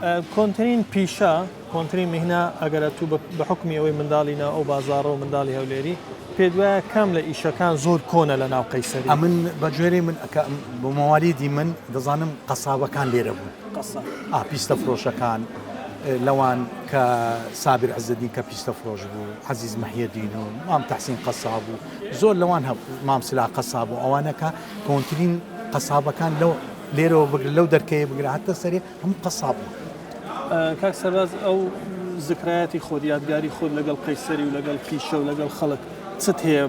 کۆنترین پیشە، کۆنترین میهنە ئەگەر ئەتوو بە حوکمی ئەوەی منداڵی ناو ئەو بازاڕە و منداڵی هەولێری، پێت وایە کام لە ئیشەکان زۆر کۆنە لە ناو قەیسەری؟ ئەمن بە گوێرەی من کە بە مەوالیدی من دەزانم قەسابەکان لێرە بوون. قەساب. ئا پیستە فرۆشەکان لەوان کە سابیر عزەدین کە پیستە فرۆش بوو، عەزیز مەحیەدین و مام تەحسین قەساب و زۆر لەوان هەبوو، مام سلا قەساب و ئەوانە کە کۆنترین قەسابەکان لەو لێرەوە بگرە لەو دەرکەیە بگرە هەتا سەرێ هەموو قەساب بوون. کاک سەرباز ئەو زکرایاتی خۆت یادگاری خۆت لەگەڵ قەیسەری و لەگەڵ پیشە و لەگەڵ خەڵک چت هەیە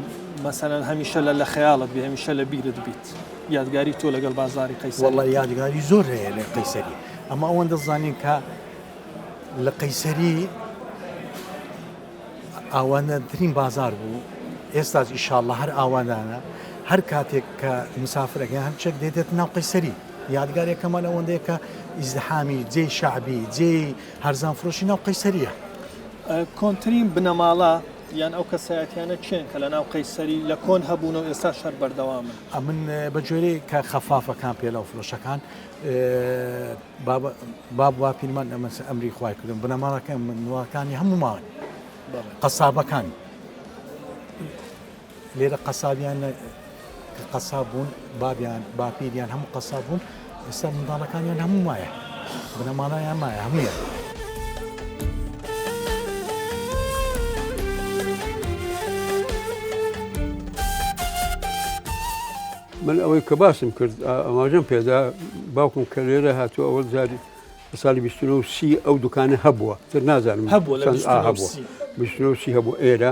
مەسەلەن هەمیشە لە لە خەیاڵت بێ هەمیشە لە بیرت بیت یادگاری تۆ لەگەڵ بازاری قەیسەری؟ وەڵا یادگاری زۆر هەیە لە قەیسەری ئەمە ئەوەندە زانین کە لە قەیسەری ئاوانەترین بازار بوو ئێستاش ئیشاڵڵا هەر ئاوادانە هەر کاتێک کە مسافرەکە یان هەر چێک دێت ناو قەیسەری یادگارێکەمان ئەوەندەیە کە ئیزدحامی جێی شەعبی جێی هەرزان فرۆشی ناو قەیسەریە. کۆنترین بنەماڵە یان ئەو کەسایەتیانە کێن کە لە ناو قەیسەری لە کۆن هەبوون و ئێستاش هەر بەردەوامن؟ ئەمن بە گوێرەی کە خەفافەکان پێلاو فرۆشەکان باب باب باپیرمان ئەمە ئەمری خوای کردم بنەماڵەکە منواکانی هەموو ماون قەسابەکان لێرە قەسابیان کە قەساب بوون بابیان باپیریان هەموو قەساب بوون ئێستا منداڵەکانیان هەموو مایە بنەماڵیان مایە هەموویان. من ئەوەی کە باسم کرد ئاماژەم پێدا باوکم کە لێرە هاتووە ئەوە جاری لە ساڵی 29 سی ئەو دوکانە هەبووە تر نازانم هەبووە لە چەند ئا 29 هەبووە سی. 29 سی هەبوو ئێرە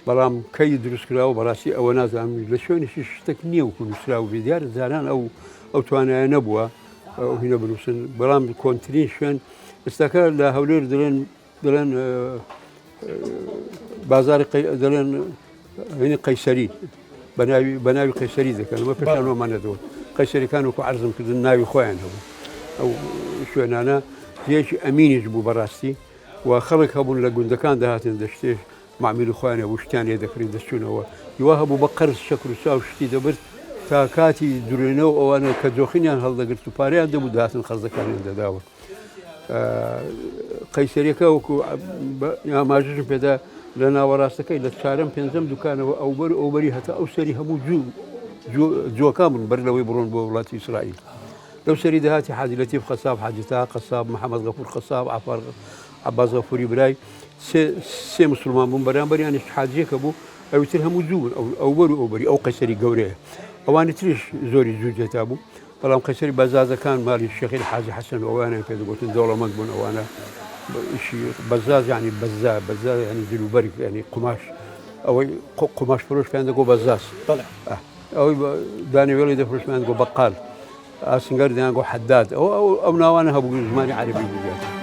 بەڵام کەی دروست کراوە بەڕاستی ئەوە نازانم لە شوێنیشی شتێک نییە وەکو نووسراو بێ دیارە جاران ئەو ئەو توانایە نەبووە ئەو هینە بنووسن بەڵام کۆنترین شوێن ئێستاکە لە هەولێر دەڵێن دەڵێن بازاری دەڵێن هینی قەیسەری بەناوی بەناوی قەیسەری دەکەن ئەمە پێشانەوەمان نەدەوە قەیسەریەکان وەکو عەرزم کردن ناوی خۆیان هەبوو ئەو شوێنانە جێیەکی ئەمینیش بوو بەڕاستی و خەڵک هەبوون لە گوندەکان دەهاتن دەشتێ معمیلی خۆیان هەبوو شتیان لێ دەکڕین دەچوونەوە هیوا هەبوو بە قەرز شەکر و چا و شتی دەبرد تا کاتی درێنە و ئەوانە کە جۆخینیان هەڵدەگرت و پارەیان دەبوو دەهاتن قەرزەکانیان دەداوە قەیسەریەکە وەکو ئاماژەشم پێدا لە ناوەڕاستەکەی لە چارەم پێنجەم دوکانەوە ئەوبەر ئەوبەری هەتا ئەو سەری هەموو جوو جووەکان بوون بەر لەوەی بڕۆن بۆ وڵاتی ئیسرائیل لەو سەری دەهاتی حاجی لەتیف قەساب حاجی تا قەساب محەممەد غەفور قەساب عفار عباس غەفوری برای سێ مسلمان بوون بەرامبەریانیش حاجیەکە بوو ئەوی تر هەموو جوو بوون ئەوبەر و ئەوبەری ئەو قەیسەری گەورەیە ئەوانی تریش زۆری جوو جێتا بوو بەڵام قەیسەری بەزازەکان ماڵی شێخیل حاجی حەسەن و ئەوانیان پێ دەگوتن دەوڵەمەند بوون ئەوانە ئیشی بەزاز یعنی بەزا بەزا یعنی جلوبەرگ یعنی قوماش ئەوەی قوماش فرۆش پێیان دەگۆ بەزاز ئەوەی دانەوێڵی دەفرۆشیان دەگۆ بەقال ئاسنگەر دەیان گۆ حەداد ئەو ئەو ناوانە هەبوو زمانی عەرەبی بوو.